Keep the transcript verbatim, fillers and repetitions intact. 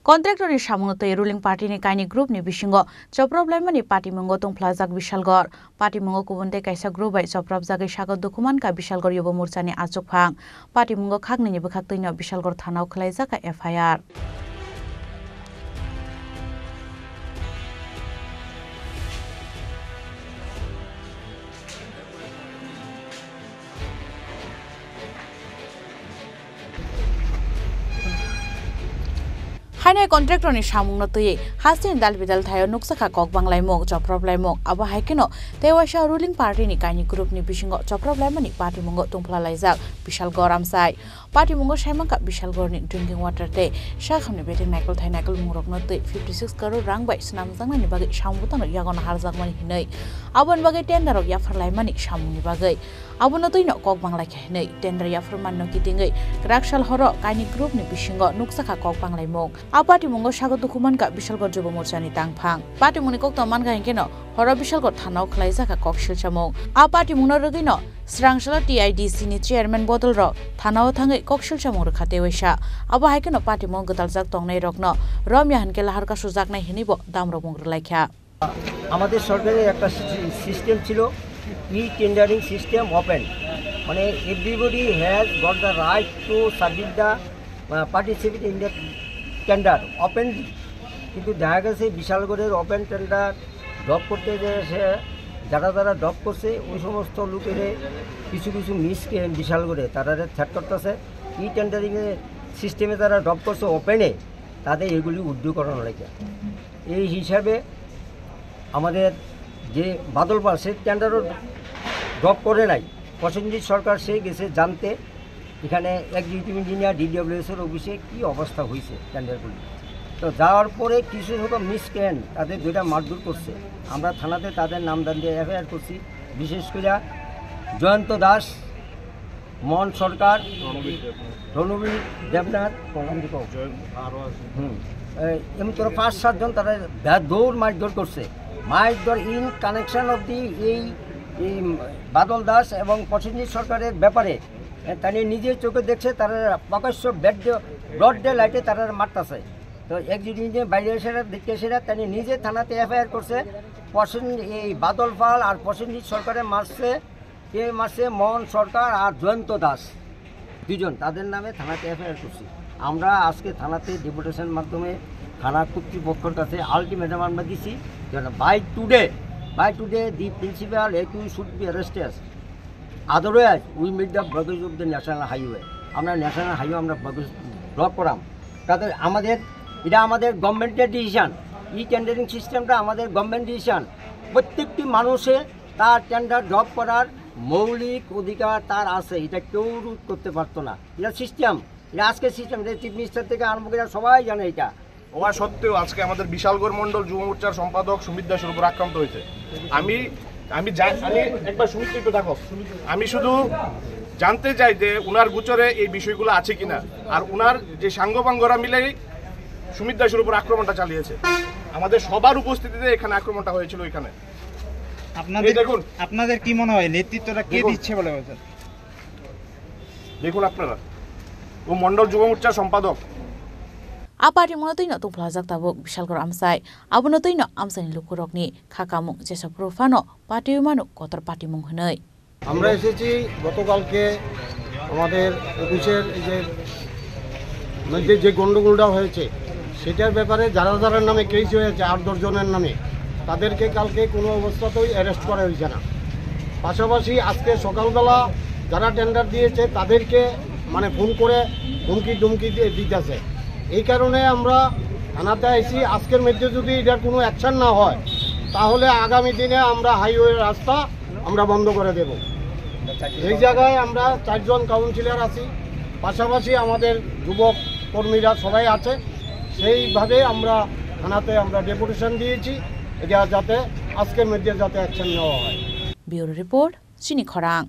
Contractor ni samungno twi ruling party ni kainwi group ni bisingo choprop laimani patimungo tungphlajak Bishalgarh. Patimungo kubun tei kaisa group bai choprop jagwi sago dukhu mankha Bishalgarh Yuba Morcha ni achukphang. Patimungo khaknwi ni bwkhaktwino Bishalgarh thana o khwlaijak kha F I R. Hainai contractor ni samungno twiwi hasteni dal bidal thaio nukjakha kok banglaimung, choprop laimung. Abo hai kheno tei waisa ruling party ni kainwi group ni bisingo choprop laimani patimungo tungphla laijak Bishalgarh amchai. Patimungo saimankha Bishalgarh ni drinking water tei sakhamni betheng naikol thai naikol mungrokno twi fifty six crore rang bai swnamjaknani bagwi samung bwtangno yago naharjakmani hinwi. Aboni bagwi tender rok yaphar laimani samungni bagwi. Abono twino kok banglaikha hinwi tender yaphar manno kitingwi kwrak sal horo kainwi group ni bisingo nukjakha kok banglaimung. A patimungo sago dukhu mankha Bishalgarh Yuba Morcha ni tangphang. Patimungni kokto mankha hinkheno horo Bishalgarh thana o khwlaijakha kok silchamung. A patimungno rwgwino Srangsala T I D C ni chairman bodol rok thana o thangwi kok silchamung rwkha tei waisa. Abo hai kheno patimung gwtaljak tongnai rokno romya hinkhe lahar kasu jaknai hinwi bo dam rokmung rwlaikha. আমাদের সরকারের একটা সি-, system ছিল, e tendering system open, মানে, everybody has got the right to submit the, uh, participate in the tender openly। কিন্তু দেখা গেছে বিশালগড়ের ওপেন টেন্ডার ড্রপ করতে যে সে যারা যারা ড্রপ করছে, ওই সমস্ত লোকেরে কিছু কিছু মিসক্রিয়েন্ট বিশালগড়ে তারা থ্রেট করতেছে। ই টেন্ডারিংয়ে সিস্টেমে তারা ড্রপ করছে ওপেনে, তাদের এগুলি উইথড্র করানো লাগে। এই হিসাবে আমাদের যে বাদল পাল, সে টেন্ডারও ড্রপ করে নাই। প্রসেনজিৎ সরকার সে গেছে জানতে এখানে এক্সিকিউটিভ ইঞ্জিনিয়ার ডিডব্লিউএস এর অফিসে কি অবস্থা হয়েছে টেন্ডারগুলি। তো যাওয়ার পরে কিছু সংখ্যক মিসক্রিয়েন্ট তাদের দুইটা মারধর করছে। আমরা থানাতে তাদের নাম দান দিয়ে এফআইআর করছি। বিশেষ করে জয়ন্ত দাস, মোহন সরকার, রণবীর দেবনাথ। রণবীর দেবনাথ, প্রধান দীপক। জয়ন্ত, আরো আছে। হুম। এই, এমন করে পাঁচ সাতজন তারা দা-, দৌড় মারধর করছে। মারধর in connection of the এই, এই বাদল দাস এবং প্রসেনজিৎ সরকারের ব্যাপারে, এ, তারা নিজে চোখে দেখছে, তারা প্রকাশ্য ব্যাড-, ব্রড ডে লাইটে তারা মারতাছে। তো এক্সিকিউটিভ ইঞ্জিনিয়ার বাইরে এসে দেখতে এসে তারা নিজে থানাতে এফআইআর করছে। প্রসেন-, এই বাদল পাল আর প্রসেনজিৎ সরকারের মারছে। কে মারছে? মোহন সরকার আর জয়ন্ত দাস, দুজন, তাদের নামে থানাতে এফআইআর করছি। আমরা আজকে থানাতে ডেপুটেশন মাধ্যমে থানা কর্তৃপক্ষের কাছে আলটিমেটাম আমরা দিছি, যেন by today, by today the principal accused should be arrested, otherwise we meet the blockage of the national highway। আমরা ন্যাশনাল হাইওয়ে আমরা ব্লকেজ, ব্লক করাম। তাদের, আমাদের, এটা আমাদের গভর্নমেন্টের ডিসিশন। ই টেন্ডারিং সিস্টেমটা আমাদের গভর্নমেন্ট ডিসিশন। প্রত্যেকটি মানুষের তার টেন্ডার ড্রপ করার মৌলিক অধিকার তার আছে, এটা কেউ রোধ করতে পারতো না। এটা সিস্টেম, এটা আজকের সিস্টেম, এটা চিফ মিনিস্টার থেকে আরম্ভ করে সবাই জানে এটা। হওয়া সত্ত্বেও আজকে আমাদের বিশালগড় মণ্ডল যুব মোর্চার সম্পাদক সুমিত দাসের উপর আক্রান্ত হয়েছে। আমি, আমি জা-, আমি একবার সুমিত একটু থাকো। আমি শুধু জানতে চাই যে উনার গোচরে এই বিষয়গুলো আছে কিনা, আর উনার যে সাঙ্গপাঙ্গরা মিলেই সুমিত দাসের উপর আক্রমণটা চালিয়েছে। আমাদের সবার উপস্থিতিতে এখানে আক্রমণটা হয়েছিল এখানে। আপনাদের, এই দেখুন। আপনাদের কি মনে হয় নেতৃত্বটা কে দেখুন। দিচ্ছে বলে মনে হয়? দেখুন আপনারা, ও মণ্ডল যুব মোর্চার সম্পাদক। A patimungno twino tungphlajak tabuk Bishalgarh amchai. Abono twino amchaini lukurokni kha kamung jesa phuru phano patiwi mano kotor patimung hwnwi. আমরা এসেছি গতকালকে আমাদের অফিসের এই যে মধ্যে যে গন্ডগোলটা হয়েছে, সেটার ব্যাপারে যারা যারা নামে কেস হয়েছে, আট দশ জনের নামে, তাদেরকে কালকে কোনো অবস্থাতেই অ্যারেস্ট করা হয়েছে না। পাশাপাশি আজকে সকালবেলা যারা টেন্ডার দিয়েছে, তাদেরকে মানে ফোন করে হুমকি ধুমকি দিয়ে দিতেছে। এই কারণে আমরা থানাতে আইছি। আজকের মধ্যে যদি এটার কোনো অ্যাকশন না হয়, তাহলে আগামী দিনে আমরা হাইওয়ে রাস্তা আমরা বন্ধ করে দেব। এই জায়গায় আমরা চারজন কাউন্সিলর আছি, পাশাপাশি আমাদের যুবক কর্মীরা সবাই আছে। সেইভাবে আমরা থানাতে আমরা ডেপুটেশন দিয়েছি, এটা যাতে আজকের মধ্যে যাতে অ্যাকশন নেওয়া হয়। Bureau report, Chini Khorang.